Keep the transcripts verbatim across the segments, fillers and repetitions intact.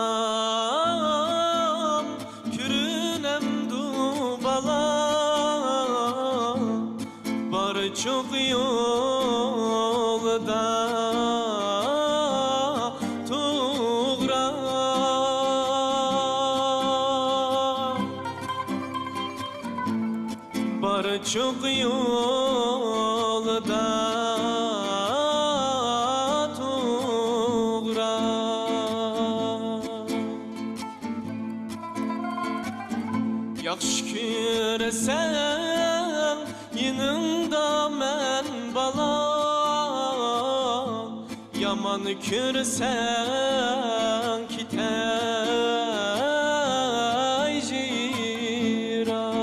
قارىسام، كۆرۈنەمدۇ بالا؟ بارچۇق يولدا توغرا. بارچۇق يولدا توغرا. ياخشى كۆرسەڭ، يېنىڭدا مەن بالا، يامان كۆرسەڭ، كېتەي جىراق.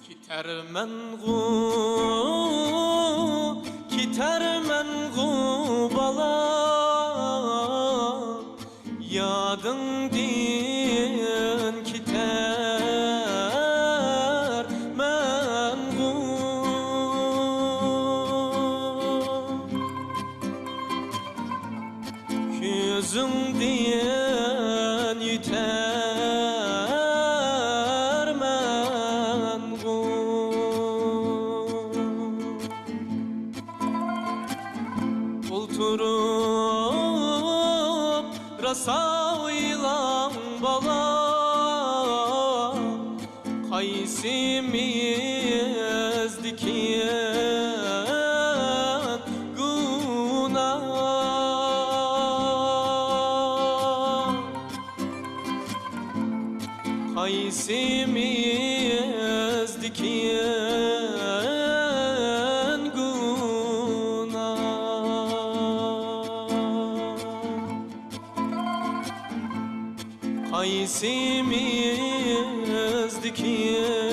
كېتەرمەنغۇ، كېتەرمەنغۇ بالا، يادىڭدىن كېتەرمەنغۇ. كۆزۈڭدىن يۆتەرمەنغۇ. ئولتۇرۇپ راسا ئويلاڭ بالا، قايسىمىزدىكىن گۇناھ؟ قايسىمىزدىكىن گۇناھ؟ قايسىمىزدىكىن